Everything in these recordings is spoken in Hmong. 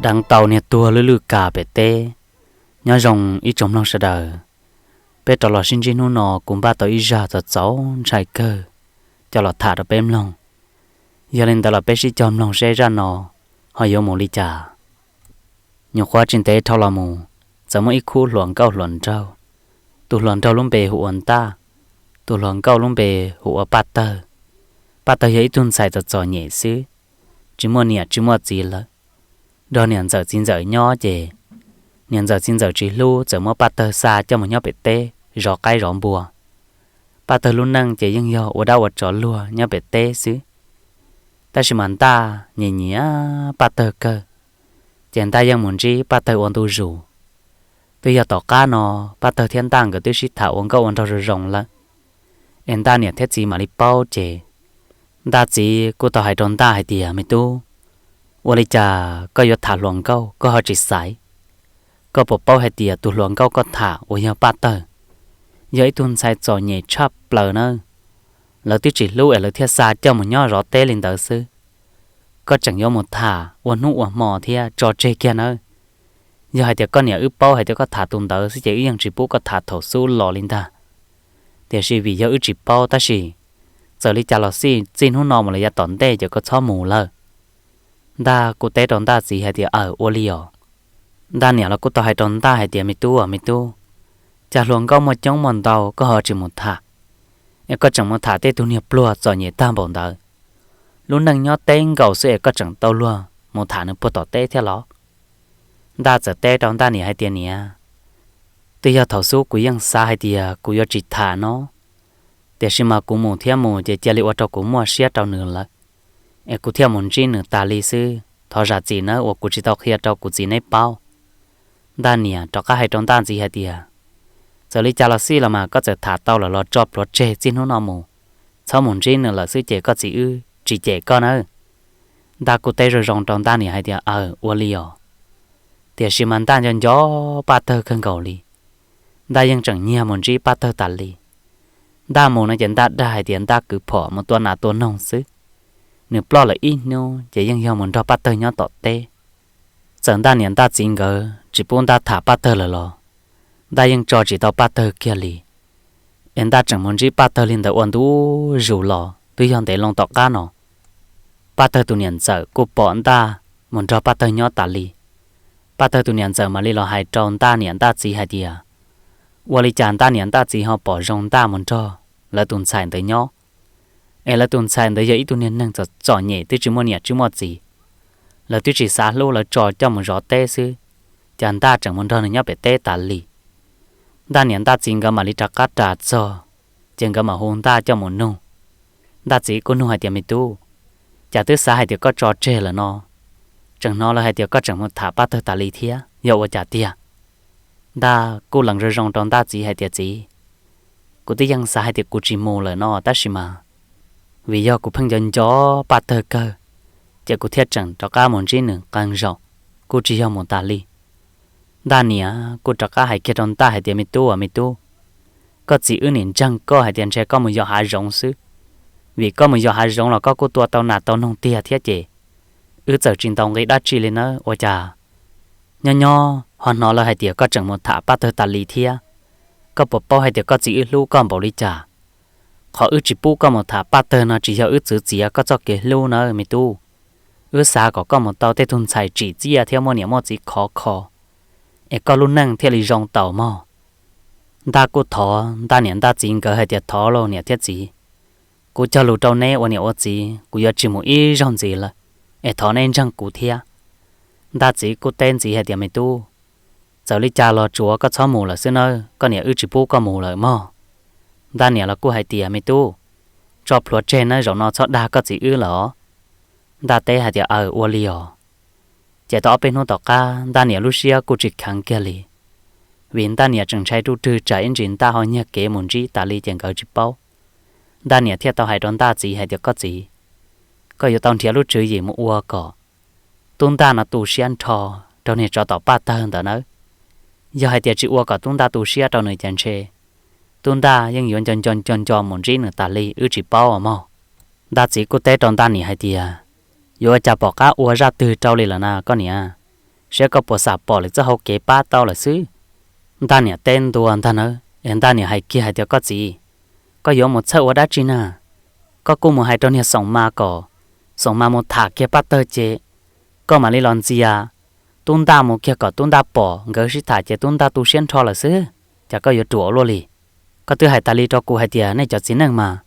Deev tau niag tuag lwj lwj kas pem teb. Nyob zoo ib tsoom mloog sawv daws, peb rov los sib ntsib hnub no kuv npaj tau ib zaj txaus txaus ntshai kawg coj los tham rau peb mloog. Yog li ntawd los peb sib cog mloog seb zaj no ho yuav mus li cas. Nyuam qhuav tsis ntev dhau los mus, txawm muaj ib khub hluas nkauj hluas nraug. Tus hluas nraug lub npe hu ua Ntaj, tus hluas nkauj lub npe hu ua Paj Tawg. Paj Tawg yog ib tug ntxhais txom txom nyem xwb, tsis muaj niam tsis muaj txiv lawm, nrog niam ntxawm txiv ntxawm nyob ces niam ntxawm txiv ntxawm tsis hlub, txawm muab Paj Tawg xa coj mus nyob pem teb zov qaib zov npua. Paj Tawg lub neej ces yeej yog ua dab ua tsov luag nyob pem teb xwb. Tab sis mas Ntaj nyiam nyiam Paj Tawg kawg, ces Ntaj yeej mus ntsib Paj Tawg ua ntu zus. Twb yog tom qab no Paj Tawg thiab Ntaj nkawd twb sib tham ua nkauj ua nraug zoo zoo lawm, es Ntaj niam thiab txiv mam li paub ces Ntaj txiv kuj tau hais rau Ntaj hais tias, Me tub, ua li cas koj yuav tham hluas nkauj koj ho tsis xaiv? Koj puas paub hais tias tus hluas nkauj koj tham uas yog Paj Tawg yog ib tug ntxhais txom nyem tshaj plaws nawb. Lawv twb tsis hlub es lawv thiaj xa coj mus nyob zov teb li ntawd xwb. Koj tseem yuav mus tham ua hnub ua hmo thiab tso tseg kiag nawb. Yog hais tias koj niam wb paub hais tias koj tham tus ntawd xwb ces wb yeej tsis pub koj tham thaum xub los li ntag. Tiam sis vim yog wb tsis paub tab sis txawm li cas los xij, txij hnub no mus los yav tom ntej ces koj txhob mus lawm. Ntaj kuj teb rau Ntaj txiv hais tias, Aws, ua li os. Ntaj niam los kuj tau hais rau Ntaj hais tias, Me tub, me tub, cas hluas nkauj muaj coob muaj ntau koj ho tsis mus tham, es koj tseem mus tham tej tug niag pluag txom nyem tag npaum ntawd? Lub neej nyob teb nkaus xwb es koj tseem tau luag mus tham nws puag tom teb thiab los? Ntaj txawm teb rau Ntaj niam hais tias, Niam, twb yog thaum xub kuv yeej xav hais tias kuv yuav tsis tham no, tiam sis mas kuv mus thiab mus ces cia li ua rau kuv muaj siab rau nws lawm, es kuv thiaj mus ntsib nws tas li xwb. Thov zam txim nawb uas kuv tsis tau qhia rau kuv txiv neb paub. Ntaj niam rov qab hais rau Ntaj txiv hais tias, Txawm li cas los xij los mas koj txawm tham tau lawm los tso plhuav tseg, txij hnub no mus txhob mus ntsib nws lawm xwb ces koj txiv wb tsis cem koj nawb. Ntaj kuj teb zoo zoo rau Ntaj niam hais tias, Aws, ua li os. Tiam sis mas Ntaj nco nco Paj Tawg kawg nkaus li. Ntaj yeej tseem nyiag mus ntsib Paj Tawg tas li. Ntaj mus no ces Ntaj dag hais tias Ntaj kwv phom mus tua nas tua noog xwb. Nws ploj lawm ib hnub ces yeej yog mus nrog Paj Tawg nyob tom teb. Txawm Ntaj niam Ntaj txiv nkawd tsis pub Ntaj tham Paj Tawg lawm los Ntaj yeej tso tsis tau Paj Tawg kiag li. Es Ntaj tseem mus ntsib Paj Tawg li ntawd ua ntu zus los twb yog ntev loo tom qab no. Paj Tawg tus niam ntxawm kuj pom Ntaj mus nrog Paj Tawg nyob tas li. Paj Tawg tus niam ntxawm mam li los hais rau Ntaj niam Ntaj txiv hais tias, ua li cas Ntaj niam Ntaj txiv ho pom zoo Ntaj mus nrog lawv tus ntxhais ntawd nyob? Es lawv tus ntxhais ntawd yog ib tug niag neeg txom txom nyem twb tsis muaj niam tsis muaj txiv, lawv twb tsis xav hlub, lawv tso coj mus zov teb xwb, cas Ntaj tseem mus nrog nws nyob pem teb tas li. Ntaj niam Ntaj txiv nkawd mam li rov qab ras txog, ces nkawd mam hu Ntaj coj mus nug. Ntaj txiv kuj nug hais tias, Me tub, cas twb xav hais tias koj tso tseg lawm no, tseem hnov lawv hais tias koj tseem mus tham Paj Tawg tas li thiab, yog ua cas tiag? Ntaj kuj lees zoo zoo rau Ntaj txiv hais tias, Txiv, kuv twb yeej xav hais tias kuv tsis mus lawm no tab sis mas vim yog kuv pheej nco nco Paj Tawg kawg, ces kuv thiaj tseem rov qab mus ntsib nws qee zaum, kuj tsis yog mus tas li. Ntaj niam kuj rov qab hais kiag rau Ntaj hais tias, Me tub aw, me tub, koj txiv wb nim ntseeg koj hais tias ntshe koj mus yos hav zoov xwb, vim koj mus yos hav zoov los koj kuj tua tau nas tau noog tiag thiab ces wb txawm tsis ntaus nqi dab tsi li nawb. Ua cas nyob nyob ho hnov lawv hais tias koj tseem mus tham Paj Tawg tas li thiab? Koj puas paub hais tias koj txiv wb hlub koj npaum li cas? Qhov wb tsis pub koj mus tham Paj Tawg no tsis yog wb txwv txiav koj txoj kev hlub nawb me tub, wb xav kom koj mus tau tej tug ntxhais tsim txiaj thiab muaj niam muaj txiv khov kho, es koj lub neej thiaj li zoo taus mog. Ntaj kuj thov Ntaj niam Ntaj txiv nkawd hais tias, Thov lauj niam thiab txiv, kuv cog lus rau neb ua niam ua txiv, kuv yuav tsis mus ib zaug ntxiv lawm, es thov neb ntseeg kuv thiab. Ntaj txiv kuj teb ntxiv hais tias, Me tub, txawm li cas los tsuav koj txhob mus lawm xwb nawb, koj niam wb tsis pub koj mus lawm mog. Ntaj niam los kuj hais tias, Me tub, tso plhuav tseg nawb, zaum no txhob dag koj txiv wb lawm os. Ntaj teb hais tias, Aw, ua li os. Ces tau ob peb hnub tom qab Ntaj niam lub siab kuj tsis kheev kiag li, vim Ntaj niam tseem ntshai ruj rwg tsam ib ntsis Ntaj ho nyiag kev mus ntsib tas li ces nkawd tsis paub. Ntaj niam thiaj tau hais rau Ntaj txiv hais tias, Koj txiv, koj yuav tau nrhiav lub tswv yim mus ua kom tub Ntaj no tu siab nrho rau niag tsov tom Paj Tawg ntawd nawb. Yog hais tias tsis ua kom tub Ntaj tu siab rau nws ces ntshe tub Ntaj yeej yuav nco nco nco nco mus ntsib nws tas li, wb tsis paub os mog. Ntaj txiv kuj teb rau Ntaj niam hais tias, Yuav ua cas pom qab ua zaj twg rau li lawm na koj niam? saib koj puas xam pom lwm txoj hau kev pab tau lawm xwb. Ntaj niam teb ntua ntag nawb, es ntaj niam hais kiag hais tias, Koj txiv, koj yuav mus txhawj ua dab tsi na? Koj kuj mus hais rau niag Xoom Mas kom Xoom Mas mus tham kiag Paj Tawg ces koj mam li los ntxias Tub Ntaj mus kiag kom Tub Ntaj pom nkawd sib tham ces Tub Ntaj tu siab nrho lawm xwb, cas koj yuav ruam luaj li. Koj twb hais tas li rau kuv hais tias nej cov txiv neej mas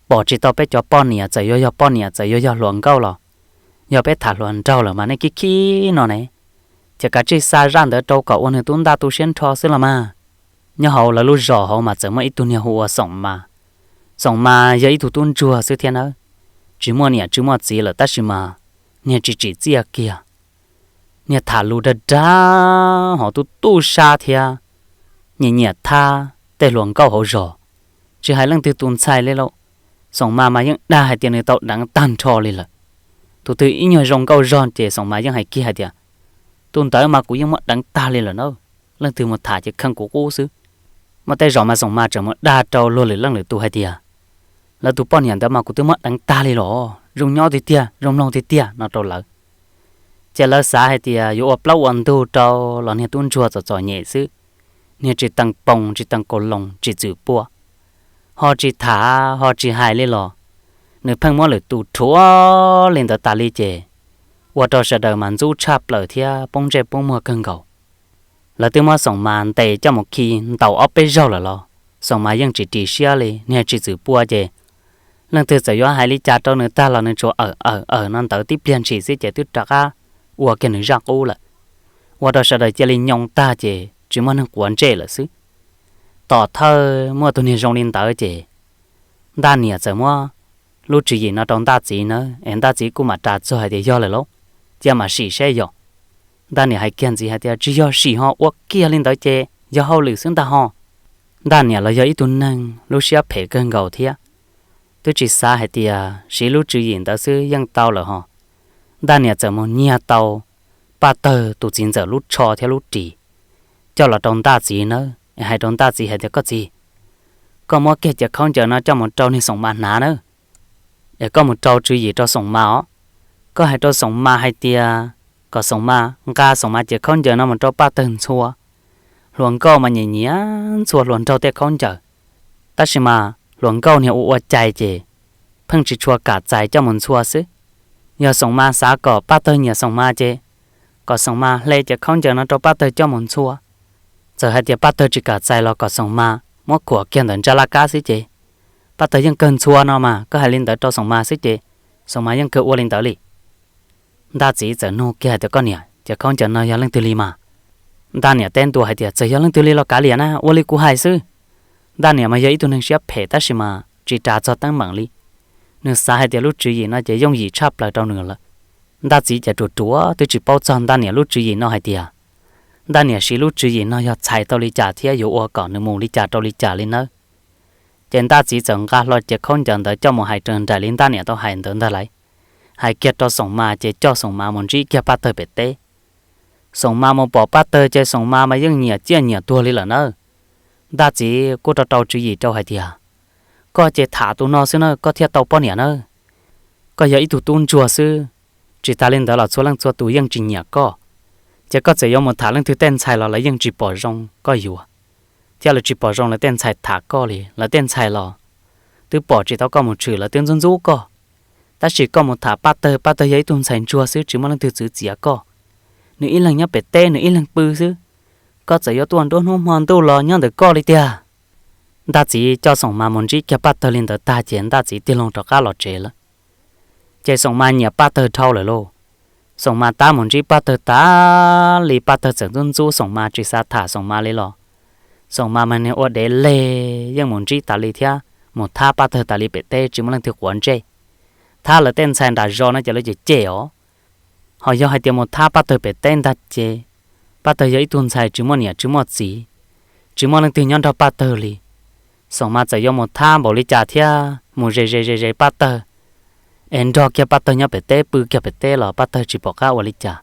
pom tsis tau peb cov poj niam, txawm yuav yog poj niam txawm yuav yog hluas nkauj los yog peb tham hluas nraug lawm mas nej khib khib no ne, ces kav tsij xa zaj ntawd rau kom ua nws Tub Ntaj tu siab nrho xwb los mas. Nyob hauv lawv lub zos hauv mas txawm muaj ib tug niag hu ua Xoom Mas. Xoom Mas yog ib tug tub ntsuag xwb thiab nawb, tsis muaj niam tsis muaj txiv lawm tab sis mas niag tsis tsim txiaj kiag, niag tham lus dag dag hos tub tub sab thiab nyiam nyiam thab tej hluas nkauj hauv zos, tsis hais leej twg tus ntxhais li lauj. Xoom Mas mas yeej dag hais tias nws tau deev tag nrho li lawm. Tus twg ib nyuag zoo nkauj zog ces Xoom Mas yeej hais kiag hais tias, Tus ntawd mas kuv yeej muab deev tag li lawm na, leej twg mus tham ces kheej kuv qub xwb. Muaj tej zaum mas Xoom Mas tseem mus dag rau luag lwm leej lwm tus hais tias, Lawv tus poj niam ntawd mas kuv twb muab deev tag li los, zoo nyob tiag tiag zoo mloog tiag tiag no rau lawv. Ces lawv xav hais tias yuav ua plaub ua ntug rau los niag tub ntsuag txom txom nyem xwb, niag tsis tees poos tsis tees kaus loos tsis txwm pua, ho tsis tham ho tsis hais li los, nws pheej muab lwm tus rhuav li ntawd tas li ces ua rau sawv daws mas ntxub tshaj plaws thiab poob ntsej poob muag kawg nkaus. Lawv twb muab Xoom Mas ntes coj mus khi ntaus ob peb zaug lawm los Xoom Mas yeej tsis ris siab li, niag tsis txwm pua ces leej twg txawm yuav hais li cas rau nws tag los nws tsuas awm awm awm no ntawd tib pliag ntshis xwb ces twb rov qab ua kiag nws zaj qub lawm. Ua rau sawv daws cia li nyoo tag ces tsis muaj neeg quav ntsej lawm xwb. Tom thawj muaj tus niag zoo li ntawd ces Ntaj niam txawm muab lub tswv yim no rau Ntaj txiv nawb, es Ntaj txiv kuj mam ras txog hais tias, Yog lawm lauj, cia mam sim saib yom. Ntaj niam hais kiag ntxiv hais tias, Tsis yog sim ho, ua kiag li ntawd ces yog hauj lwm xwb ntag ho. Ntaj niam los yog ib tug neeg lub siab phem kawg nkaus thiab, twb tsis xav hais tias siv lub tswv yim ntawd xwb yeej tau lawm ho. Ntaj niam txawm mus nyiag tau Paj Tawg tus txiv ntxawm lub tsho thiab lub ris coj los rau Ntaj txiv nawb, es hais rau Ntaj txiv hais tias, Koj txiv, koj muab kiag cov khaub ncaws no coj mus rau niag Xoom Mas hnav nawb, es koj mus rau tswv yim rau Xoom Mas os. Koj hais rau Xoom Mas hais tias kom Xoom Mas nqa Xoom Mas cov khaub ncaws no mus rau Paj Tawg ntxhua. Hluas nkauj mas nyiam nyiam ntxhua hluas nraug tej khaub ncaws, tab sis mas hluas nkauj niag ua ua cai ces pheej tsis tshua kam txais coj mus ntxhua xwb. Yog Xoom Mas xav kom Paj Tawg nyiam Xoom Mas ces kom Xoom Mas hle cov khaub ncaws no rau Paj Tawg coj mus ntxhua. Txawm hais tias Paj Tawg tsis kam txais los kom Xoom Mas muab khuam kiag ntawm ntsaj laj kab xwb ces Paj Tawg yeej kawg ntxhua no mas, koj hais li ntawd rau Xoom Mas xwb ces Xoom Mas yeej kawg ua li ntawd li. Ntaj txiv txawm nug kiag hais tias, Koj niam, cov khaub ncaws no yog leej twg li mas? Ntaj niam teb ntua hais tias, Txawm yog leej twg li los kav liam na, ua li kuv hais xwb. Ntaj niam mas yog ib tug neeg siab phem tab sis mas tsis ras txog teeb meem li. Nws xav hais tias lub tswv yim no ces yooj yim tshaj plaws rau nws lawm. Ntaj txiv ces ruam ruam twb tsis paub txog Ntaj niam lub tswv yim no hais tias Ntaj niam siv lub tswv yim no yog txhais tau li cas thiab yuav ua kom nws mus li cas rau li cas li nawb. Ces Ntaj txiv txawm nqa hlo cov khaub ncaws ntawd coj mus hais raws nraim li Ntaj niam tau hais ntawd ntag lauj. Hais kiag rau Xoom Mas ces coj Xoom Mas mus ntsib kiag Paj Tawg pem teb. Xoom Mas mus pom Paj Tawg ces Xoom Mas mas yeej nyiam ciaj nyiam tuag li lawm nawb. Ntaj txiv kuj rau rau tswv yim rau hais tias, Koj ces tham tus no xwb na koj thiaj tau poj niam nawb. Koj yog ib tug tub ntsuag xwb, tsis tas li ntawd los txhua leej txhua tus yeej tsis nyiam koj. Ces koj txawm yuav mus tham leej twg tej ntxhais los lawv yeej tsis pom zoo koj yuav, thiab lawv tsis pom zoo lawv tej ntxhais tham koj li. Lawv tej ntxhais los twb pom tsis tau koj mus tshwm, lawv twb ntxub ntxub koj. Tab sis koj mus tham Paj Tawg, Paj Tawg yog ib tug ntxhais ntsuag xwb tsis muaj leej twg txwv txiav koj. Nws ib leeg nyob pem teb, nws ib leeg pw xwb, koj txawm yuav tuaj nruab hnub hmo ntuj los nyob ntawm koj li tiag. Ntaj txiv coj Xoom Mas mus ntsib kiag Paj Tawg li ntawd tag ces Ntaj txiv tig loo rov qab los tsev lawm. Ces Xoom Mas nyiam Paj Tawg dhau lawm lauj. Xoom Mas tab mus ntsib Paj Tawg tas li, Paj Tawg txawm ntxub ntxub Xoom Mas tsis xav tham Xoom Mas li los Xoom Mas mas niag ua dev leg yeej mus ntsib tas li thiab mus thab Paj Tawg tas li pem teb tsis muaj leej twg quav ntsej. Thab lawv tej ntxhais nram zos no ces lawv cem cem os. Ho yog hais tias mus thab Paj Tawg pem teb ntag ces Paj Tawg yog ib tug ntxhais tsis muaj niam tsis muaj txiv, tsis muaj leej twg nyob nrog Paj Tawg li. Xoom Mas txawm yuav mus thab npaum li cas thiab mus ze ze ze ze Paj Tawg, es nrog kiag Paj Tawg nyob pem teb pw kiag pem teb los Paj Tawg tsis pom qab ua li cas.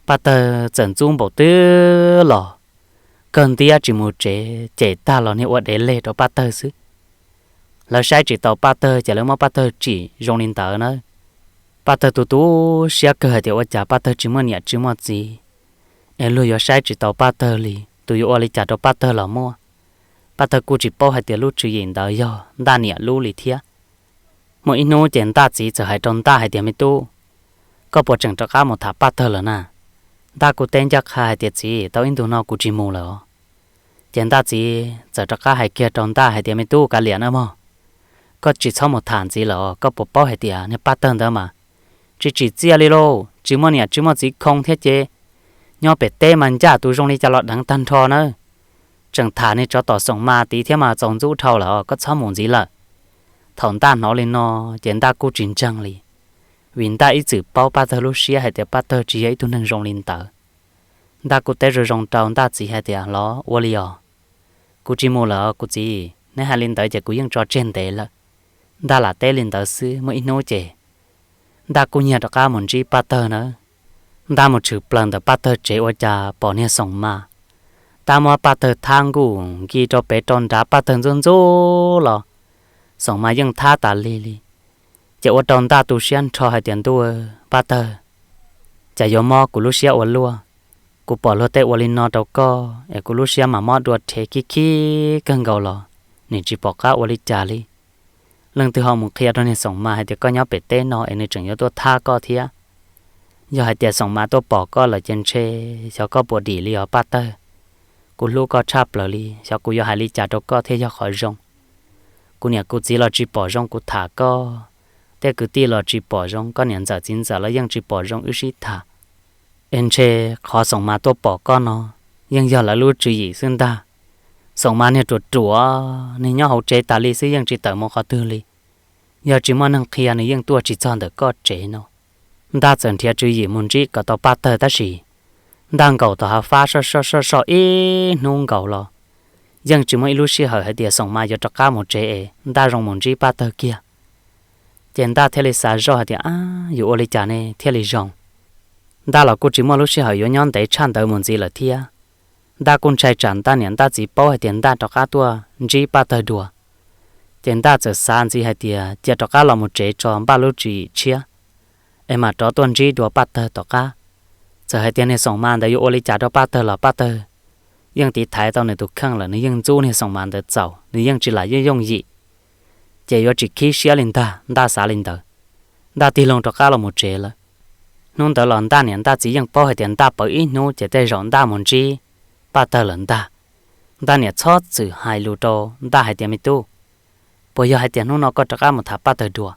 Paj Tawg txawm ntxub npaum twg los kawg ntiab tsis mus tsev, cem tag los niag ua dev leg rau Paj Tawg xwb. Lawv saib tsis taus Paj Tawg ces lawv muab Paj Tawg tsim zoo li ntawd na. Paj Tawg tu tu siab kawg hais tias ua cas Paj Tawg tsis muaj niam tsis muaj txiv, es luag yuav saib tsis tau Paj Tawg li, tus yuav ua li cas rau Paj Tawg los muaj. Paj Tawg kuj tsis paub hais tias lub tswv yim ntawd yog Ntaj niam lub li thiab. Muaj ib hnub ces Ntaj txiv txawm hais rau Ntaj hais tias, Me tub, koj puas tseem rov qab mus tham Paj Tawg lawm na? Ntaj kuj teb ncaj qha hais tias, Txiv, tau ib ntus no kuv tsis mus lawm os. Ces Ntaj txiv txawm rov qab hais kiag rau Ntaj hais tias, Me tub, kav liam nawb mog, koj tsis txhob mus tham ntxiv lawm os. Koj puas paub hais tias niag Paj Tawg ntawd mas tsis tsim txiaj li lauj, tsis muaj niam tsis muaj txiv khoo thiab ces nyob pem teb mas ncaj tus zoo li cas los deev tag nrho nawb. Tseem tham niag tsov tom Xoom Mas tid thiab mas txaus ntxub dhau lawm os, koj txhob mus ntxiv lawm. Thaum Ntaj hnov li no ces Ntaj kuj tsis ntseeg li, vim Ntaj ib txwm paub Paj Tawg lub siab hais tias Paj Tawg tsis yog ib tug neeg zoo li ntawd. Ntaj kuj teb zoo zoo rau Ntaj txiv hais tias, Los ua li os, kuv tsis mus lawm kuv txiv, neb hais li ntawd ces kuv yeej tso tseg ntev lawm. Ntaj lam teb li ntawd xwb, muaj ib hnub ces Ntaj kuj nyiag rov qab mus ntsib Paj Tawg nawb. Ntaj mus tshwm plaws ntawm Paj Tawg tsev ua cas pom niag Xoom Mas tab muab Paj Tawg thab nkuj nki rau pem rau nrad, Paj Tawg ntxub ntxub los Xoom Mas yeej thab tas li li. Ces ua rau Ntaj tu siab nrho hais tias, Ntuj, Paj Tawg, cas yuav mob kuv lub siab ua luaj. Kuv pom luag tej ua li no rau koj es kuv lub siab mas mob dua rhev khib khib kawg nkaus los nim tsis pom qab ua li cas li. Leej twg ho mus qhia rau niag Xoom Mas hais tias koj nyob pem teb no es nws tseem yuav tuaj thab koj thiab? Yog hais tias Xoom Mas tuaj pom koj lawm ces ntshe xyov koj puas dim li os Paj Tawg. Kuv hlub koj tshaj plaws li, xyov kuv yuav hais li cas rau koj thiaj yog qhov zoo. Kuv niam kuv txiv los tsis pom zoo kuv tham koj, tej kwv tij los tsis pom zoo, koj niam ntxawm txiv ntxawm los yeej tsis pom zoo wb sib tham. Es ntshe qhov Xoom Mas tuaj pom koj no yeej yog lawv lub tswv yim xwb ntag. Xoom Mas niag ruam ruam, niag nyob hauv tsev tas li xwb yeej tsis tawm mus qhov twg li. Yog tsis muaj neeg qhia nws yeej tuaj tsis txog ntawm koj tsev no. Ntaj txawm nrhiav tswv yim mus ntsib kom tau Paj Tawg tab sis Ntaj nkaum tom hav fab soj soj soj soj ib hnub nkaus los yeej tsis muaj ib lub sij hawm hais tias Xoom Mas yuav rov qab mus tsev es Ntaj zoo mus ntsib Paj Tawg kiag. Ces Ntaj thiaj li xav zoj hais tias, Ab, yuav ua li cas ne thiaj li zoo? Ntaj los kuj tsis muaj lub sij hawm yuav nyob ntev tshaj ntawd mus ntxiv lawm thiab. Ntaj kuj ntshai tsam Ntaj niam Ntaj txiv paub hais tias Ntaj rov qab tuaj ntsib Paj Tawg dua. Ces Ntaj txawm xav ntxiv hais tias cia rov qab los mus tsev tso npaj lub tswv yim tshiab es mam rov tuaj ntsib dua Paj Tawg tom qab. Txawm hais tias niag Xoom Mas ntawd yuav ua li cas rau Paj Tawg los Paj Tawg yeej tiv thaiv tau nws tus kheej lawm, nws yeej ntxub niag Xoom Mas ntawd txaus, nws yeej tsis lam yooj yooj yim, ces yuav tsis khib siab li ntag, Ntaj xav li ntawd. Ntaj tig loo rov qab los mus tsev lawm. Hnub ntawd los Ntaj niam Ntaj txiv yeej paub hais tias Ntaj pauv ib hnub ces tej zaum Ntaj mus ntsib Paj Tawg lawm ntag. Ntaj niam txhob txwm hais lus rau Ntaj hais tias, Me tub, puas yog hais tias hnub no koj rov qab mus tham Paj Tawg dua?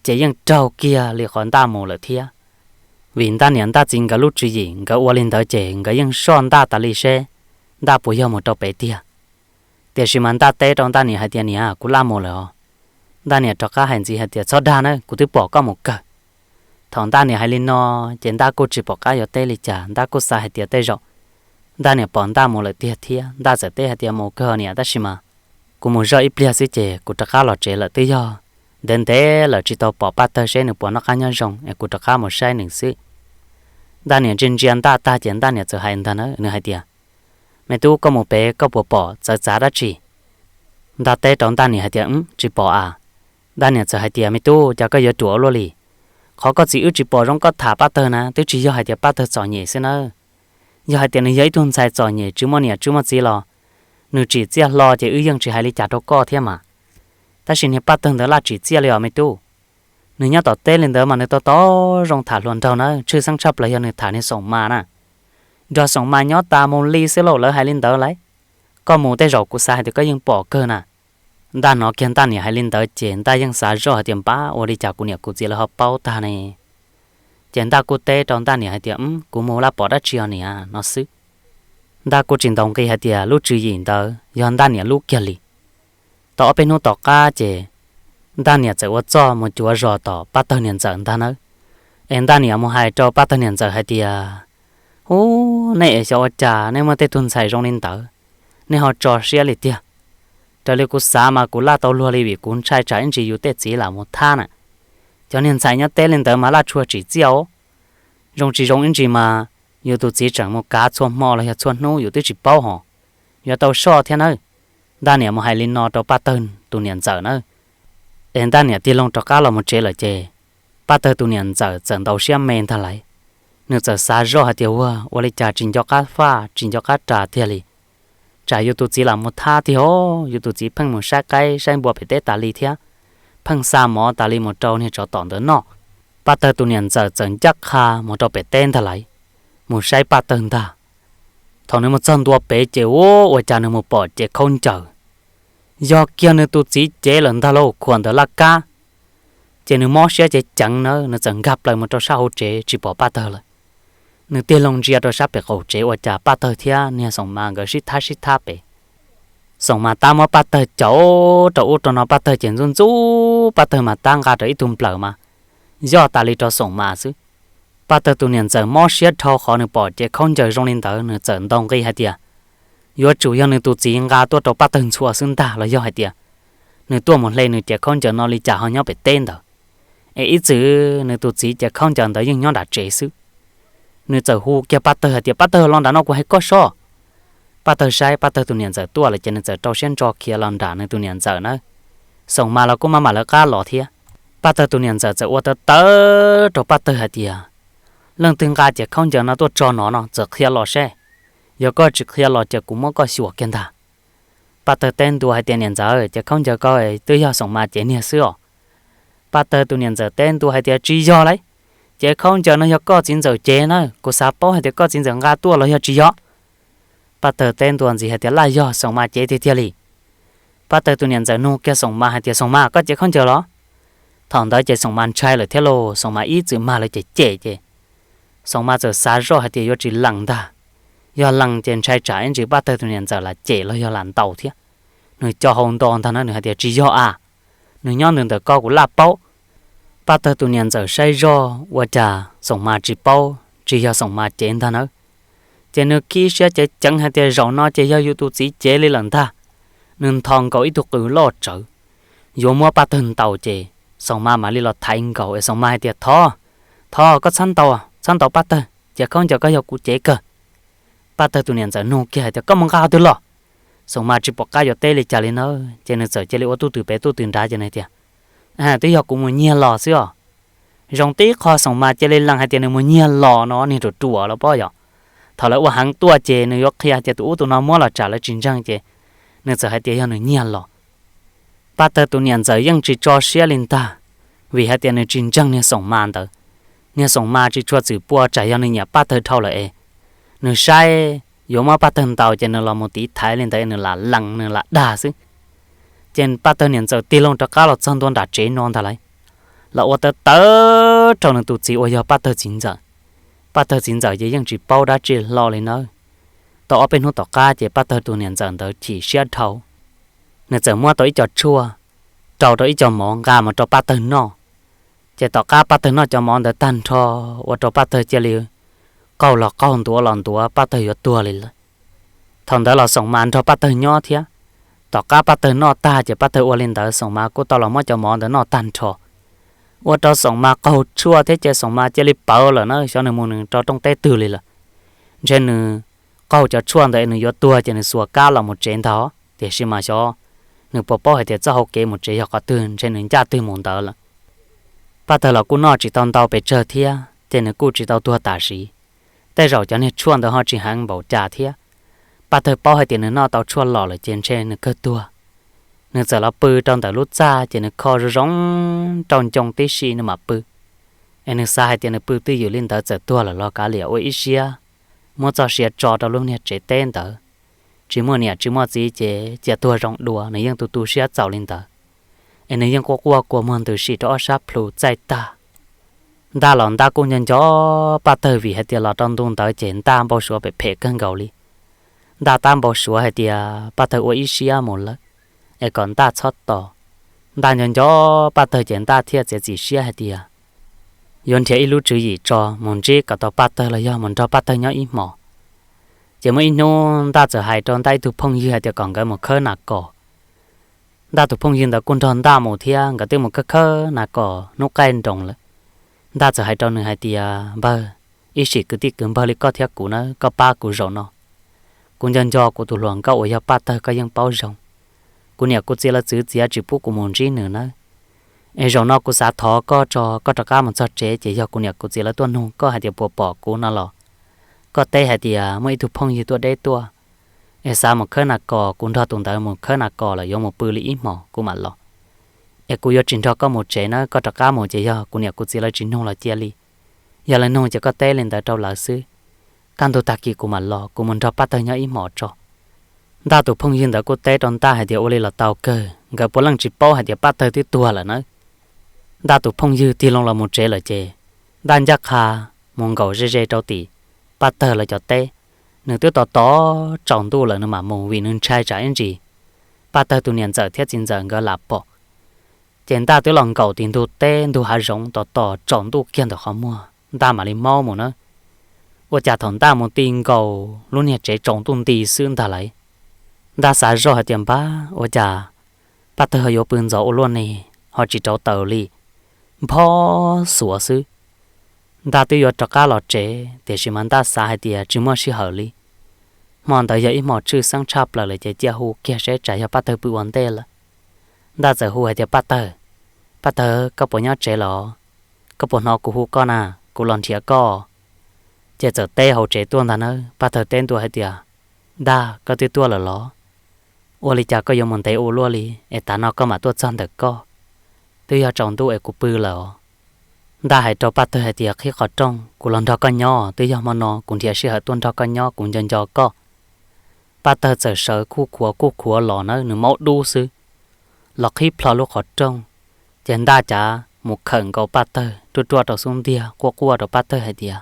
Ces yeej raug kiag li qhov Ntaj mus lawm thiab. Vim Ntaj niam Ntaj txiv nkawd lub tswv yim nkawd ua li ntawd ces nkawd yeej soj Ntaj tas li seb Ntaj puas yog mus rau pem tiag. Tiam sis mas Ntaj teb rau Ntaj niam hais tias, Niam, kuv laj mus lawm os. Ntaj niam rov qab hais ntxiv hais tias, Txhob dag na, kuv twb pom koj mus kawg. Thaum Ntaj niam hais li no, ces Ntaj kuj tsis pom qab yuav teb li cas, Ntaj kuj xav hais tias tej zaum Ntaj niam pom Ntaj mus lawm tiag thiab. Ntaj txawm teb hais tias, Mus kawg niam, tab sis mas kuv mus zoj ib pliag xwb ces kuv rov qab los tsev lawm, twb yog ntev ntev lawm tsis tau pom Paj Tawg seb nws puas noj qab nyob zoo es kuv rov qab mus saib nws xwb. Ntaj niam ntsia ntsia Ntaj tag ces Ntaj niam txawm hais ntag na, nws hais tias, Me tub, koj mus pem koj puas pom txawv txav dab tsi? Ntaj teb rau Ntaj niam hais tias, Tsis pom as. Ntaj niam txawm hais tias, Me tub, cas koj yuav ruam ua luaj li? Qhov koj txiv wb tsis pom zoo koj tham Paj Tawg na twb tsis yog hais tias Paj Tawg txom nyem xwb nawb. Yog hais tias nws yog ib tug ntxhais txom nyem tsis muaj niam tsis muaj txiv los nws tsim txiaj hlo ces wb yeej tsis hais li cas rau koj thiab mas. Tab sis niag Paj Tawg ntawd laj tsim txiaj li os me tub. Nws nyob tom teb li ntawd mas nws tau tau zoo tham hluas nraug na, tshwj xeeb tshaj plaws yog nws tham niag Xoom Mas na. Nrog Xoom Mas nyob tas mus li xwb lauj, lawv hais li ntawd lauj. Koj mus tej zaum kuv xav hais tias koj yeej pom kawg na. Ntaj hnov kiag Ntaj niam hais li ntawd ces Ntaj yeej xav zoj hais tias, Npab, ua li cas kuv niam kuv txiv lawv ho paub tag ne? Ces Ntaj kuj teb rau Ntaj niam hais tias, Kuv mus laj pom dab tsi os niam, no xwb. Ntaj kuj tsis ntaus nqi hais tias lub tswv yim ntawd yog Ntaj niam lub kiag li. Tau ob peb hnub tom qab ces Ntaj niam txawm ua txuj mus cuav zos tom Paj Tawg niam ntxawm ntag nawb. Es Ntaj niam mus hais rau Paj Tawg niam ntxawm hais tias, Ub, nej es xyov ua cas nej muaj tej tug ntxhais zoo li ntawd, nej ho tso siab li tiag. Raws li kuv xav mas kuv laj tau luag li vim kuv ntshai tsam ib ntsis yus tej txiv lam mus thab na. Cov niag ntxhais nyob teb li ntawd mas laj tshua tsim txiaj os. Zoo tsis zoo ib ntsis mas yus tus txiv tseem mus kav txhua hmo los yog txhua hnub yus twb tsis paub hos. Yuav tau soj thiab nawb. Ntaj niam mus hais li no rau Paj Tawg tus niam ntxawm nawb. Es Ntaj niam tig loo rov qab los mus tsev lawm ces Paj Tawg tus niam ntxawm txawm ntaus siab me ntag lauj. Nws txawm xav zoj hais tias, Ua, ua li cas tsis nco qab faj tsis nco qab ras tiag li? Tsam yus tus txiv lam mus thab tiag os, yus tus txiv pheej mus saib qaib saib npua pem teb tas li thiab, pheej xa mov tas li mus rau niag tsov tom ntawd noj. Paj Tawg tus niam ntxawm txawm ncaj qha mus rau pem teb ntag lauj, mus saib Paj Tawg ntag. Thaum nws mus txog ntua pem ces, Ua, ua cas nws mus pom cev khaub ncaws, yog kiag nws tus txiv cev lawm ntag lauj, khuam ntawm laj kab. Ces nws mob siab ceev ceev na, nws txawm nkag plaws mus rau sab hauv tsev tsis pom Paj Tawg lawm. Nws tig loo ntsia rau sab pem qaum tsev ua cas Paj Tawg thiab niag Xoom Mas nkawd sib thab sib thab pem. Xoom Mas tab muab Paj Tawg caum rau ub rau no, Paj Tawg ces ntxub ntxub, Paj Tawg mas tab nqa rau ib tug nplawm mas yoj tas li rau Xoom Mas xwb. Paj Tawg tus niam ntxawm mob siab dhau qhov nws pom cev khaub ncaws zoo li ntawd, nws txawm ntaus nqi hais tias, Yuav tsum yog nws tus txiv nqa tuaj rau Paj Tawg ntxhua xwb ntag los yog hais tias nws tuaj mus hle nws cev khaub ncaws no li cas ho nyob pem teb ntawd, es ib txwm nws tus txiv cev khaub ncaws ntawd yeej nyob nram tsev xwb. Nws txawm hu kiag Paj Tawg hais tias, Paj Tawg, los nram no kuv hais koj sob. Paj Tawg saib Paj Tawg tus niam ntxawm tuaj lawm ces nws txawm rau siab ntso khiav los nram nws tus niam ntxawm na. Xoom Mas los kuj maj mam lawv qab los thiab. Paj Tawg tus niam ntxawm txawm ua tawv tawv rau Paj Tawg hais tias, Leej twg nqa cev khaub ncaws no tuaj tso no no, txawm qhia los seb. Yog koj tsis qhia los ces kuv muab koj xyuas kiag ntag. Paj Tawg teb ntua hais tias, Niam ntxawm, cev khaub ncaws ko twb yog Xoom Mas cev niag xwb os. Paj Tawg tus niam ntxawm teb ntua hais tias, Tsis yog lauj, cev khaub ncaws no yog koj txiv ntxawm cev na, kuv xav paub hais tias koj txiv ntxawm nqa tuaj los yog tsis yog. Paj Tawg teb ntua ntxiv hais tias, Laj yog Xoom Mas cev tiag tiag li. Paj Tawg tus niam ntxawm nug kiag Xoom Mas hais tias, Xoom Mas, koj cev khaub ncaws los? Thaum ntawd ces Xoom Mas ntshai lawm thiab lauj, Xoom Mas ib txwm mag lawv cem cem ces Xoom Mas txawm xav zoj hais tias yuav tsis lees ntag, yog lees ces ntshai tsam ib ntsis Paj Tawg tus niam ntxawm lam cem los yog lam ntaus thiab. Nws co hau nto ntag na, nws hais tias, Tsis yog a, nws nyob ntawm ntawm ko kuv laj paub. Paj Tawg tus niam ntxawm saib zoj ua cas Xoom Mas tsis paub, tsis yog Xoom Mas cev ntag nawb. Ces nws khib siab ceev ceev hais tias, Zaum no ces yog yus tus txiv cev li lawm ntag. Nws nthos nkaus ib tug qws loj tsawv, yuav muab Paj Tawg ntaus ces Xoom Mas mam li los thaiv nkaus es Xoom Mas hais tias, Thov, thov koj txhob ntaus, txhob ntaus Paj Tawg, cev khaub ncaws ko yog kuv cev kawg. Paj Tawg tus niam ntxawm nug kiag hais tias, Koj mus nqa qhov twg los? Xoom Mas tsis pom qab yuav teb li cas li na, ces nws txawm cia li ua tuj twm pem tuj twm nrad ces nws tias, Twb yog kuv mus nyiag los xwb os. Zoo tib qho Xoom Mas cia li lees hais tias nws mus nyiag los no, niag ruam ruam los pob yom. Thaum lawv ua heev tuaj ces nws yuav qhia hais tias tus ub tus no muab los tsam lawv tsis ntseeg ces nws txawm hais tias yog nws nyiag los. Paj Tawg tus niam ntxawm yeej tsis tso siab li ntag, vim hais tias nws tsis ntseeg niag Xoom Mas ntawd. Niag Xoom Mas tsis tshua txwm pua tsam yog nws nyiam Paj Tawg dhau lawm es nws saib yuav muab Paj Tawg ntaus ces nws los mus tiv thaiv li ntawd es nws lam lees nws lam dag xwb. Ces Paj Tawg niam ntxawm tig loo rov qab los txog ntua nram tsev no ntag lauj, los ua tawv tawv rau nws tus txiv uas yog Paj Tawg txiv ntxawm. Paj Tawg txiv ntxawm ces yeej tsis paub dab tsi hlo li nawb. Tau ob peb hnub tom qab ces Paj Tawg tus niam ntxawm ntawd chim siab dhau, nws txawm muab tau ib co tshuaj rau rau ib co mov nqa mus rau Paj Tawg noj. Ces tom qab Paj Tawg noj cov mov ntawd tag nrho, ua rau Paj Tawg cia li qaug los qaug, ntuav los ntuav, Paj Tawg yuav tuag li lawm. Thaum ntawd los Xoom Mas nrog Paj Tawg nyob thiab. Tom qab Paj Tawg noj tag ces Paj Tawg ua li ntawd, Xoom Mas kuj tau los muab cov mov ntawd noj tag nrho, ua rau Xoom Mas qaug tshuaj thiab ces Xoom Mas cia li pawv lawm na, xyov nws mus nws rau rooj teb twg li lawm. Ntshe nws qaug cov tshuaj ntawd nws yuav tuag ces nws xuas kab los mus tsev ntag, tiam sis mas xyov nws puas paub hais tias txoj hau kev mus tsev yog qhov twg, ntshe nws ncaj twg mus ntawd lawm. Paj Tawg los kuj noj tsis tau ntau pes tsawg thiab ces nws kuj tsis tau tuag tam sim. Tej zaum cov niag tshuaj ntawd ho tsis heev npaum cas thiab. Paj Tawg paub hais tias nws noj tau tshuaj lom lawm ces ntshe nws kawg tuag. Nws txawm los pw rau ntawm lub txaj ces nws kho zoo zoo rau ncoo tib si nws mam pw. Es nws xav hais tias nws pw twj ywm li ntawd txawm tuag lawm los kav liam ua ib siab muab txoj sia tso rau lub niag tsev teb ntawd. Tsis muaj niam tsis muaj txiv ces cia tuag zoo dua, nws yeej tu tu siab txaus li ntawd. Es nws yeej quaj quaj kua muag ntws sim rau ob sab plhu txaij tag. Ntaj los Ntaj kuj nco nco Paj Tawg vim hais tias los rau ntu ntawd ces Ntaj npau suav phem phem kawg nkaus li. Ntaj tab npau suav hais tias Paj Tawg ua ib siab mus lawm, es kom Ntaj txhob tos. Ntaj nco nco Paj Tawg ces Ntaj thiaj txiav txim siab hais tias yuav nrhiav ib lub tswv yim tso mus ntsib kom tau Paj Tawg los yog mus nrog Paj Tawg nyob ib hmos. Ces muaj ib hnub Ntaj txawm hais rau Ntaj ib tug phooj ywg hais tias kom nkawd mus khawb nas kos. Ntaj tus phooj ywg ntawd kuj nrog Ntaj mus thiab, nkawd twb mus khawb khawb nas kos hnub qaij nroos lawm. Ntaj txawm hais rau nws hais tias, Npawg, ib sim kwv tij kwv npawg li koj thiab kuv na, koj pab kuv zaum no. Kuv nco nco kuv tus hluas nkauj uas yog Paj Tawg koj yeej paub zoo. Kuv niam kuv txiv lawv txwv txiav tsis pub kuv mus ntsib nws nawb. Es zaum no kuv xav thov koj tso, koj rov qab mus txog tsev ces yog kuv niam kuv txiv lawv tuaj nug koj hais tias puas pom kuv no los koj teb hais tias muaj ib tug phooj ywg tuaj deb tuaj, es xav mus khawb nas kos, kuv nrog tus ntawd mus khawb nas kos lawm, yuav mus pw li ib hmos kuv mam los. Es kuv yuav tsis nrog koj mus tsev nawb, koj rov qab mus ces yog kuv niam kuv txiv lawv tsis nug los cia li. Yog lawv nug ces koj teb li ntawd rau lawv xwb. Kaj ntug tag kis kuv mam los, kuv mus nrog Paj Tawg nyob ib hmos tso. Ntaj tus phooj ywg ntawd kuj teb rau Ntaj hais tias ua li los tau kawg, nkawd puav leej tsis paub hais tias Paj Tawg twb tuag lawm nawb. Ntaj tus phooj ywg tig loo los mus tsev lawm ces Ntaj ncaj qha mus nkaum ze ze rau tim Paj Tawg lawv cov teb. Nws twb tos tos tsaus ntuj lawm nws mam mus vim nws ntshai tsam ib ntsis Paj Tawg tus niam ntxawm thiab txiv ntxawm nkawd lam pom. Ces Ntaj twb los nkaum tim ntug teb ntug hav zoov tos tos tsaus ntuj kiag ntawm qhov muag Ntaj mam li maub mus na. Ua cas thaum Ntaj mus ti nkaus lub niag tsev tsaus ntuj nti xwb ntag lauj, Ntaj xav zoj hais tias npab ua cas Paj Tawg ho yuav pw ntxov ua luaj ne, ho tsis rauv taws li, nphob xuav xwb. Ntaj twb yuav rov qab los tsev tiam sis mas Ntaj xav hais tias tsis muaj sij hawm li. Hmo ntawd yog ib hmo tshwj xeeb tshaj plaws lawm ces cia hu kiag seb tsam yog Paj Tawg pw ua ntej lawm. Ntaj txawm hu hais tias Paj Tawg, Paj Tawg, koj puas nyob tsev los? Koj puas hnov kuv hu koj na, kuv los nrhiav koj. Ces txawm teb hauv tsev tuaj ntag nawb. Paj Tawg teb ntua hais tias Ntaj, koj twb tuaj lawm los? Ua li cas koj yuav mus ntev ua luaj li es tav no koj mam tuaj txog ntawm koj? Twb yog tsaus ntuj es kuv pw lawm os. Ntaj hais rau Paj Tawg hais tias qhib qhov rooj, kuv los nrog koj nyob, twb yog hmo no kuv nrhiav sij hawm tuaj nrog koj nyob, kuv nco nco koj. Paj Tawg txawm sawv kuj khuav kuj khuav los nawb, nws maub dub xwb, los qhib plho lub qhov rooj. Ces Ntaj cav mus khawm nkaus Paj Tawg ruaj ruaj rau xub ntiag quaj quaj rau Paj Tawg hais tias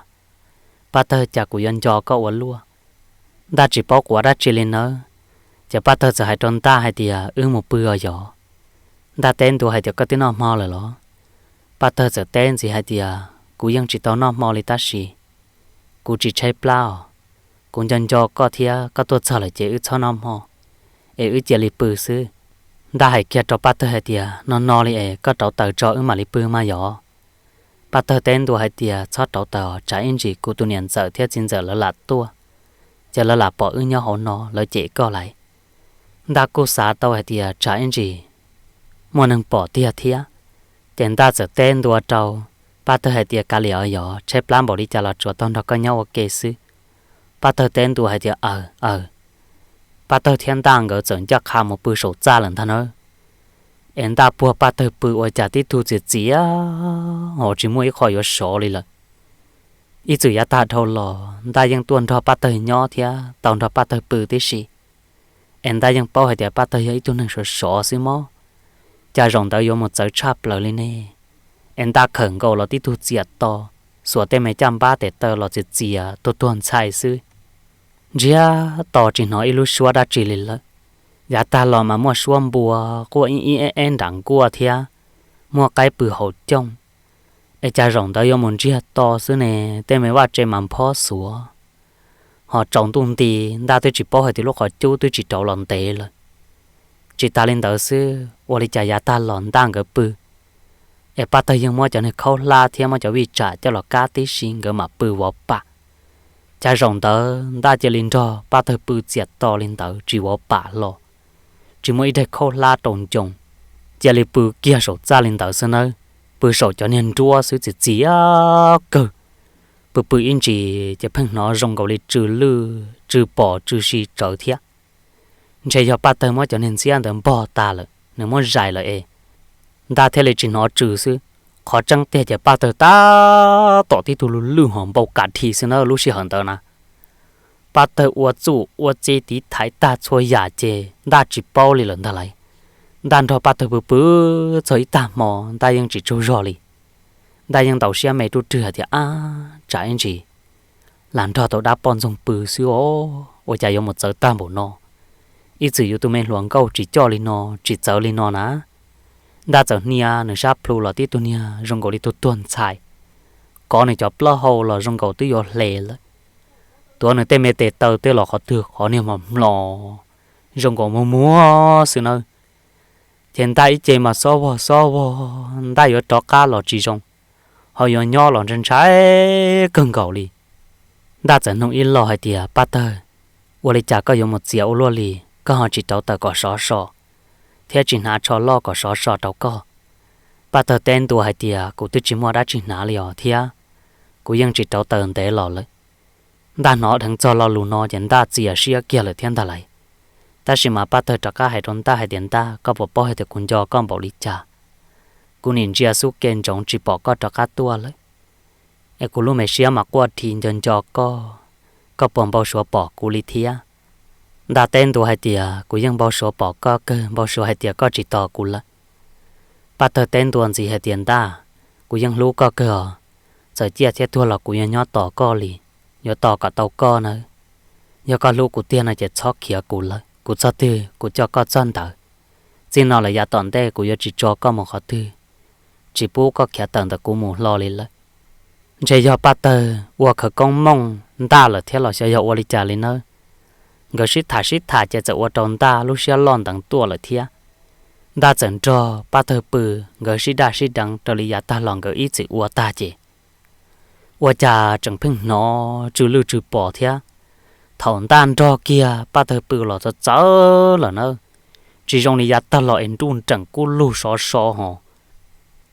Paj Tawg, cas kuv yuav nco koj ua luaj. Ntaj tsis paub quav dab tsi li nawb. Ces Paj Tawg txawm hais rau Ntaj hais tias wb mus pw os yog. Ntaj teb ntua hais tias koj twb noj hmo lawm los? Paj Tawg txawm teb ntxiv hais tias kuv yeej tsis tau noj hmo li tab sis kuv tsis tshaib plab os. Kuv nco nco koj thiab koj tuaj txog lawm ces wb txhob noj hmo es wb cia li pw xwb. Ntaj hais kiag rau Paj Tawg hais tias no no li es koj rauv taws tso wb mam li pw mas yog. Paj Tawg teb ntua hais tias txhob rauv taws os, tsam ib ntsis kuv tus niam ntxawm thiab txiv ntxawm lawv lam tuaj, ces lawv lam pom wb nyob hauv no lawv cem koj lawm. Ntaj kuj xav tau hais tias tsam ib ntsis muaj neeg pom tiag thiab. Ces Ntaj txawm teb ntua rau Paj Tawg hais tias kav liam os yog, tshaib plab npaum li cas los tsuas tau nrog koj nyob ua ke xwb. Paj Tawg teb ntua hais tias aws aws. Paj Tawg thiab Ntaj nkawd txawm ncaj qha mus pw saum txaj lawm ntag nawb. Es Ntaj puag Paj Tawg pw ua cas tib tug txias txias ho tsis muaj ib qho yuav sov li lawm. Ib txwm yav tag dhau los Ntaj yeej tuaj nrog Paj Tawg nyob thiab tau nrog Paj Tawg pw tib si. Es Ntaj yeej paub hais tias Paj Tawg yog ib tug neeg sov sov xwb mog, cas zaum ntawd yuav mus txawv tshaj plaws li ne. Es Ntaj khawm nkaus los tib tug txias to, xuas tej me caj npab tes taw los txias txias tuag tuag ntxhais xwb. Ntsiag to tsis hnov ib lub suab dab tsi li lawm. Yav tag los mas muaj suab npua quaj ib ib eb eb nram nkuaj thiab muaj qaib pw hauv cooj. Es cas zaum ntawd yuav mus ntsiag to xwb ne, tej me vaj tse mas nphob xuav. Ho tsaus ntuj nti, Ntaj twb tsis paub hais tias lub qhov cub twb tsis rauv los ntev lawm. Tsis tas li ntawd xwb, ua li cas yav tag los Ntaj nkawd pw es Paj Tawg yeej muab cov niag khaub hlab thiab muab cov vij tsam coj los kab tib si nkawd mam pw vov pam. Cas zaum ntawd Ntaj cia li nrog Paj Tawg pw txias to li ntawd tsis vov pam los, tsis muaj ib daig khaub hlab rau ncoo, cia li pw kiag saum txaj li ntawd xwb nawb. Pw saum cov niag nruab xwb txias txias kawg. Pw pw ib ntsis ces pheej hnov zoo nkaus li tsw lwj tsw pom tsw si tsawv thiab. Ntshe yog Paj Tawg muab cov niag ntxiab ntawd npog tas lawm, nws muab zais lawm es Ntaj thiaj li tsis hnov tsw xwb. Qhov tseeb tiag ces Paj Tawg tab tom tib tug lwj lwj hos npau kas dhi xwb na lub sij hawm ntawd na. Paj Tawg ua txuj ua ci tiv thaiv tag txhua yam ces Ntaj tsis paub li lawm ntag lauj. Ntaj nrog Paj Tawg pw pw txog ib tag hmo Ntaj yeej tsis tsaug zog li. Ntaj yeej ntaus siab me ruj rwg hais tias ab tsam ib ntsis lam nrog tau dab poj ntxoog pw xwb os, ua cas yuav mus txawv tag npaum no. Ib txwm yus tus me hluas nkauj tsis coj li no tsis txawv li no na. Ntaj txawm hnia nws sab plhu los tib tug niag zoo nkaus li tug tuag ntxhais, kov nws cov plaub hau los zoo nkaus twb yuav hle lawm. Tuav nws tej me tes taw tej los qhov twg qhov niag mos hmlos zoo nkaus muag muag xwb nawb. Ces Ntaj ib ce mas xob vog xob vog, Ntaj yuav rov qab los tsis zoo, ho yuav nyob los ntshai ntshai kawg nkaus li. Ntaj txawm nug ib lo hais tias Paj Tawg, ua li cas koj yuav mus txias ua luaj li, koj ho tsis rauv taws kom sov so thiab tsis hnav tsho loj kom sov so rau koj? Paj Tawg teb ntua hais tias, Kuv twb tsis muaj dab tsi hnav li os thiab, kuv yeej tsis rauv taws ntev los lawm. Ntaj hnov dheev txog lo lus no ces Ntaj txias siab kiag lawm thiab ntag lauj. Tab sis mas Paj Tawg rov qab hais rau Ntaj hais tias, Ntaj, koj puas paub hais tias kuv nco koj npaum li cas? Kuv nim ntsia xub ke ntsoov tsis pom koj rov qab tuaj lawm, es kuv lub me siab mas quaj dhi nco nco koj, koj puas npau suav pom kuv li thiab? Ntaj teb ntua hais tias, Kuv yeej npau suav pom koj kawg, npau suav hais tias koj tsis tos kuv lawm. Paj Tawg teb ntua ntxiv hais tias, Ntaj, kuv yeej hlub koj kawg os, txawm ciaj thiab tuag los kuv yuav nyob tos koj li, yuav tos kom tau koj nawb. Yog koj hlub kuv tiag no ces txhob khiav kuv lawm, kuv txog twg kuv coj koj txog ntawd. Txij no lawm yav tom ntej kuv yuav tsis tso koj mus qhov twg, tsis pub koj khiav tawm ntawm kuv mus hlo li lawm. Ntshe yog Paj Tawg ua khawv koob mooj Ntaj lawm thiab los xyov yog ua li cas li nawb. Nkawd sib tham sib tham ces txawm ua rau Ntaj lub siab loj nteev tuaj lawm thiab. Ntaj txawm nrog Paj Tawg pw, nkawd sib daj sib deev raws li yav tag los nkawd ib txwm ua tag ces ua cas tseem pheej hnov tsw lwj tsw pos thiab. Thaum Ntaj nrog kiag Paj Tawg pw los txawv txawv lawm nawb, tsis zoo li yav tag los es nruj nreem kub lug sov so ho,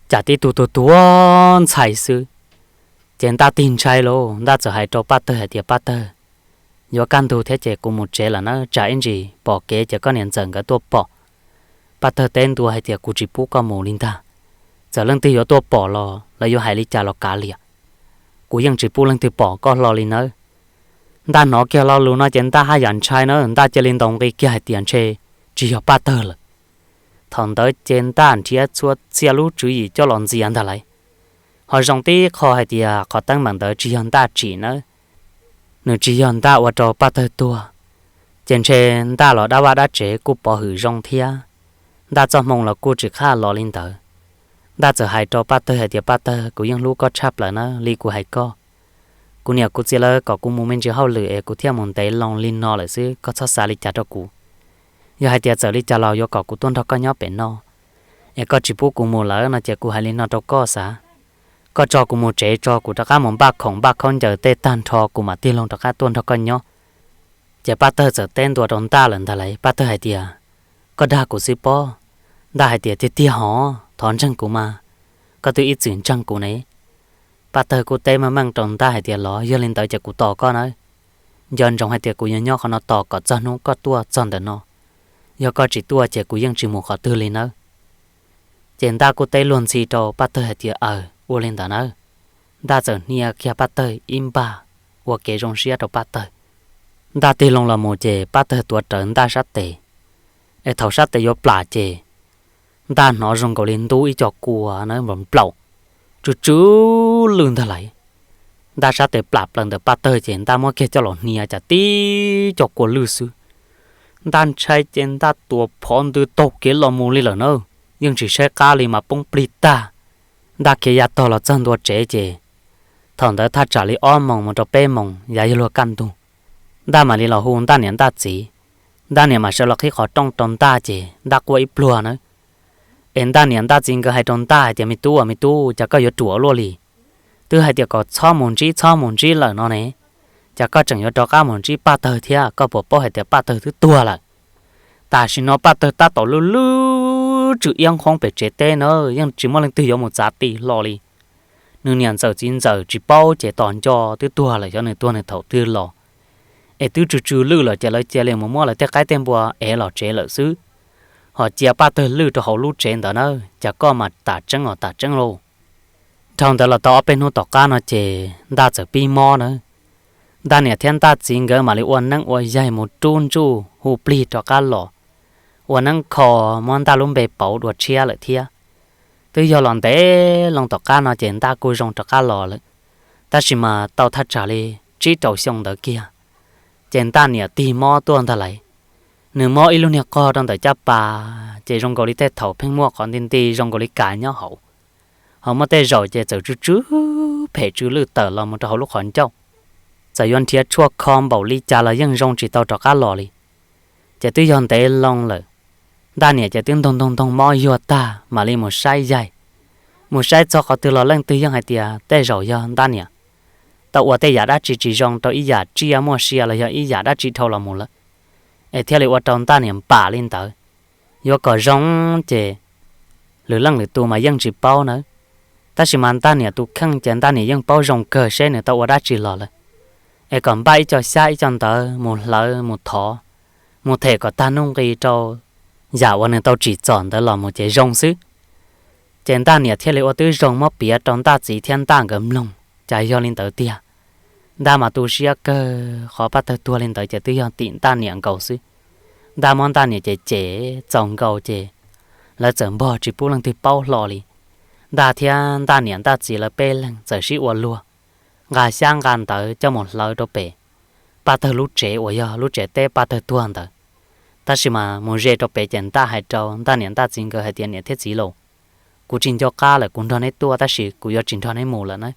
cas tib tug tuag tuag ntxhais xwb. Ces Ntaj tig ntshai lauj, Ntaj txawm hais rau Paj Tawg hais tias, Paj Tawg, yuav kaj ntug thiab ces kuv mus tsev lawm nawb, tsam ib ntsis pom kev ces koj niam ntxawm nkawd tuaj pom. Paj Tawg teb ntua hais tias, Kuv tsis pub koj mus li ntag, txawm leej twg yuav tuaj pom los lawv yuav hais li cas los kav liam, kuv yeej tsis pub leej twg pom koj hlo li nawb. Ntaj hnov kiag lo lus no ces Ntaj haj yam ntshai nawb, Ntaj cia li ntaus nqi kiag hais tias ntshe tsis yog Paj Tawg lawm. Thaum ntawd ces Ntaj nrhiav txhua txhia lub tswv yim coj los ntxias ntag lauj. Ho zoo tib qho hais tias qhov teeb meem ntawd tsis yog Ntaj tsim nawb, nws tsis yog Ntaj ua rau Paj Tawg tuag, ces ntshe Ntaj los dab vaj dab tsev kuj pov hwm zoo thiab, Ntaj txoj hmoo los kuj tsis qhaj los li ntawd. Ntaj txawm hais rau Paj Tawg hais tias, Paj Tawg, kuv yeej hlub koj tshaj plaws na, li kuv hais koj, kuv niam kuv txiv lawv kom kuv mus me ntsis hauj lwm es kuv thiaj mus ntev loo li no lawm xwb, koj txhob xav li cas rau kuv. Yog hais tias txawm li cas los yuav kom kuv tuaj nrog koj nyob pem no, es koj tsis pub kuv mus lawm no ces kuv hais li no rau koj xav, koj tso kuv mus tsev tso, kuv rov qab mus npaj khoom npaj khaub ncaws tej tag nrho kuv mam tig loo rov qab tuaj nrog koj nyob. Ces Paj Tawg txawm teb ntua rau Ntaj lawm ntag lauj, Paj Tawg hais tias, Koj dag kuv xwb pob? Ntaj hais tias, Tiag tiag hov, thov ntseeg kuv mas, koj twb ib txwm ntseeg kuv ne. Paj Tawg kuj teb meej meej rau Ntaj hais tias, Los yog li ntawd ces kuv tos koj nawb. Nco ntsoov hais tias kuv yuav nyob qhov no tos kom txog hnub koj tuaj txog ntawm no, yog koj tsis tuaj ces kuv yeej tsis mus qhov twg li nawb. Ces Ntaj kuj teb luag ntxhi rau Paj Tawg hais tias, Aws, ua li ntawd nawb. Ntaj txawm hnia kiag Paj Tawg ib npag, ua kev zoo siab rau Paj Tawg. Ntaj tig loo los mus ces Paj Tawg tuav rawv Ntaj sab tes, es thaum sab tes yuav plam ces Ntaj hnov zoo nkaus li ntub ib co kua na nplaum nplaum, tsw tsw lwj ntag lauj. Ntaj sab tes plam plaws ntawm Paj Tawg ces Ntaj muab kiag coj los hnia cas tib co kua lwj xwb. Ntaj ntshai ces Ntaj tuam phov ntws taug kev los mus li lawm na, yeej tsis saib qab li mas poob plig tag. Ntaj khiav ya tog los txog ntua tsev ces thaum ntawd thaj tsam li ob moos mus rau peb moos yav yog luag kaj ntug. Ntaj mam li los hu Ntaj niam Ntaj txiv, Ntaj niam mam sawv los qhib qhov rooj rau Ntaj ces Ntaj quaj ib pluag na. Es Ntaj niam Ntaj txiv nkawd hais rau Ntaj hais tias, Me tub, me tub, cas koj yuav ruam luaj li? Twb hais tias kom txhob mus ntsib txhob mus ntsib lawm no ne, cas koj tseem yuav rov qab mus ntsib Paj Tawg thiab? Koj puas paub hais tias Paj Tawg twb tuag lawm? Tam sim no Paj Tawg tab tom lwj lwj tsw iab nqhoob pem tsev teb na, yeej tsis muaj leej twg yuav mus txav ti hlo li. Nws niam ntxawm txiv ntxawm tsis paub ces tos nco twb tuag lawm, xyov nws tuag nws thaum twg los. Es twb tsw tsw lwj lawm ces lawv cia li mus muab lawv tej qaib tej npua ev los tsev lawm xwb. Ho cia Paj Tawg lwj rau hauv lub tsev ntawd na, cas koj mas tam tseeb os tam tseeb lauj. Dhau ntawd los tau ob peb hnub tom qab no ces Ntaj txawm pib mob na. Ntaj niam thiab Ntaj txiv nkawd mam li ua neeb ua yaig mus rub ntsuj hu plig rov qab los, ua neeb kho muab Ntaj lub npe pauv dua tshiab lawm thiab. Twb yog los ntev loo tom qab no ces Ntaj kuj zoo rov qab los lawm, tab sis mas tau thaj tsam li tsib rau xyoo ntawd kiag, ces Ntaj niam tig mob tuaj ntag lauj. Nws mob ib lub niag qog rau ntawm caj pas, ces zoo nkaus li tej thaum pheej muaj qhov nti nti zoo nkaus li kav nyob hauv. Ho muaj tej zaum ces txawm tsw tsw phem tsw lwj tawm los mus rau hauv lub qhov ncauj. Txawm yuav nrhiav tshuaj kho npaum li cas los yeej zoo tsis tau rov qab los li. Ces twb yog ntev loo lawm, Ntaj niam ces twb ntog ntog ntog mob yuag tag mam li mus saib yaig. Mus saib txog qhov twg los leej twg yeej hais tias tej zaum yog Ntaj niam tau ua tej yam dab tsi tsis zoo rau ib yam tsiaj muaj sia los yog ib yam dab tsi dhau los mus lawm, es thiaj li ua rau Ntaj niam npam li ntawd. Yuav kom zoo ces lwm leej lwm tus mas yeej tsis paub nawb. Tab sis mas Ntaj niam tus kheej ces Ntaj niam yeej paub zoo kawg seb nws tau ua dab tsi los lawm, es kom npaj ib co xyab ib co ntawv mus hlawv mus thov, mus them kom tag nuj nqi rau yam uas nws tau tsim txom ntawd los mus ces zoo xwb. Ces Ntaj niam thiaj li ua tib zoo muab piav rau Ntaj txiv thiab Ntaj nkawd mloog, cas yog li ntawd tiag. Ntaj mas tu siab kawg, qhov Paj Tawg tuag li ntawd ces twb yog tim Ntaj niam nkaus xwb. Ntaj muab Ntaj niam cem cem txaus nkaus ces lawv txawm npog tsis pub leej twg paub hlo li. Ntaj thiab Ntaj niam Ntaj txiv lawv peb leeg txawm sib ua luag, nqa xyab nqa ntawv coj mus hlawv rau pem Paj Tawg lub tsev uas yog lub tsev teb Paj Tawg tuag ntawd. Tab sis mas mus ze rau pem ces Ntaj hais rau Ntaj niam Ntaj txiv nkawd hais tias, Niam thiab txiv lauj, kuv tsis nco qab lawm, kuv nrog neb tuaj tab sis kuv yuav tsis nrog neb mus lawm na.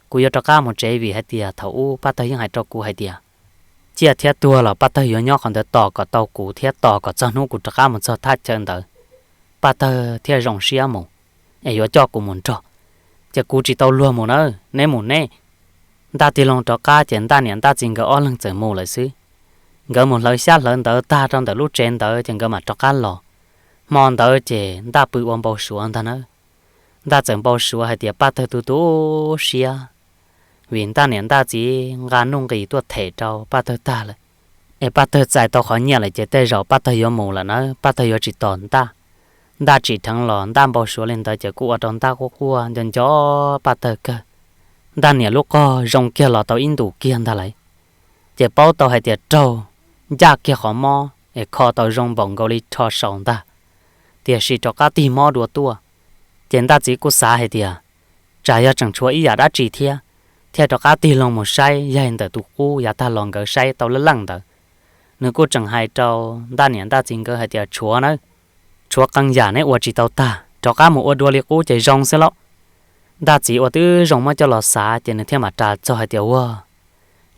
Kuv yuav rov qab mus tsev vim hais tias thaum ub Paj Tawg yeej hais rau kuv hais tias ciaj thiab tuag los Paj Tawg yuav nyob qhov ntawd tos kom tau kuv thiab tos kom txog hnub kuv rov qab mus txog thaj chaw ntawd, Paj Tawg thiaj zoo siab mus, es yuav coj kuv mus nrog. Ces kuv tsis tau luag mus na, neb mus neb. Ntaj tig loo rov qab ces Ntaj niam Ntaj txiv nkawd ob leeg txawm mus lawm xwb. Nkawd mus hlawv xyab hlawv ntawv tag rau ntawm lub tsev ntawd ces nkawd mam rov qab los. Hmo ntawd ces Ntaj pw ua npau suav ntag nawb. Ntaj txawm npau suav hais tias Paj Tawg tu tu siab vim Ntaj niam Ntaj txiv nqa nuj nqis tuaj them rau Paj Tawg tag lawm, es Paj Tawg txais tau qhov nyiaj lawm ces tej zaum Paj Tawg yuav mus lawm nawb, Paj Tawg yuav tsis tos Ntaj. Ntaj tsim dheev los Ntaj npau suav li ntawd ces kuj ua rau Ntaj quaj quaj nco nco Paj Tawg kawg. Ntaj niam lub qog zoo kiag los tau ib ntus kiag ntag lauj, ces paub tau hais tias raug ncaj kiag qhov mob es kho tau zoo npaum nkaus li rho saus ntag, tiam sis rov qab tig mob dua tuaj. Ces Ntaj txiv kuj xav hais tias tsam yog tseem tshuav ib yam dab tsi thiab, thiaj rov qab tig loo mus saib yaig ntawm tus qub yav tag los nkawd saib tau leej leej ntawd. Nws kuj tseem hais rau Ntaj niam Ntaj txiv nkawd hais tias, Tshuav nawb, tshuav qee yam neb ua tsis tau tag, rov qab mus ua dua li qub ces zoo xwb lauj. Ntaj txiv ua twb zoo muab coj los xav ces nws thiaj mam ras txog hais tias, Ua,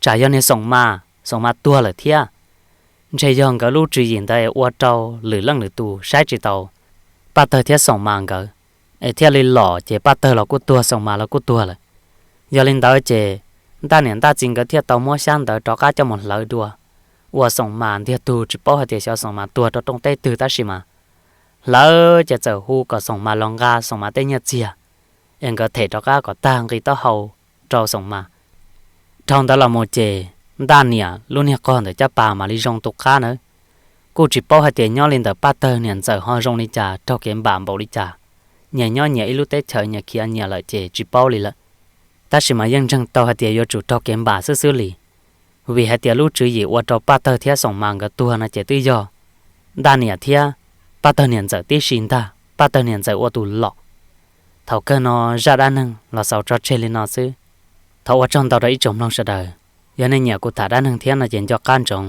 tsam yog niag Xoom Mas, Xoom Mas tuag lawm thiab. Ntshe yog nkawd lub tswv yim ntawd es ua rau lwm leej lwm tus saib tsis taus Paj Tawg thiab Xoom Mas nkawd, es thiaj li lom ces Paj Tawg los kuj tuag, Xoom Mas los kuj tuag lawm. Yog li ntawd ces Ntaj niam Ntaj txiv nkawd thiaj tau muab xyab ntawv rov qab coj mus hlawv dua, uas Xoom Mas ntiag tug tsis paub hais tias xyov Xoom Mas tuag rau rooj teb twg tab sis mas hlawv ces txawm hu kom Xoom Mas los nqa Xoom Mas tej nyiaj txiag, es nkawd them rov qab kom tag nqi taub hau rau Xoom Mas. Dhau ntawd los mus ces Ntaj niam lub niag qog ntawm caj pas mam li zoo tu qab nawb. Kuj tsis paub hais tias nyob li ntawm Paj Tawg niam ntxawm ho zoo li cas, raug kev npam npaum li cas, nyias nyob nyias ib lub teb chaws nyias khiav nyias lawm ces tsis paub li lawm. Tab sis mas yeej ntseeg tau hais tias yuav tsum raug kev npam xwb xwb li, vim hais tias lub tswv yim ua rau Paj Tawg thiab Xoom Mas nkawd tuag no ces twb yog Ntaj niam thiab Paj Tawg niam ntxawm tib si ntag, Paj Tawg niam ntxawm ua tus lom. Thaum kawg no zaj dab neeg los xaus tso tseg li no xwb. Thov ua tsaug ntau rau ib tsoom mloog sawv daws. Yog nej nyiam kuv tham dab neeg thiab no ces nco qab ntsoov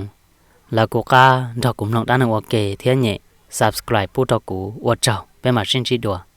lawv kuv qab nrog kuv mloog dab neeg ua ke thiab nyem subscribe pub rau kuv. Ua tsaug, peb mam sib ntsib dua.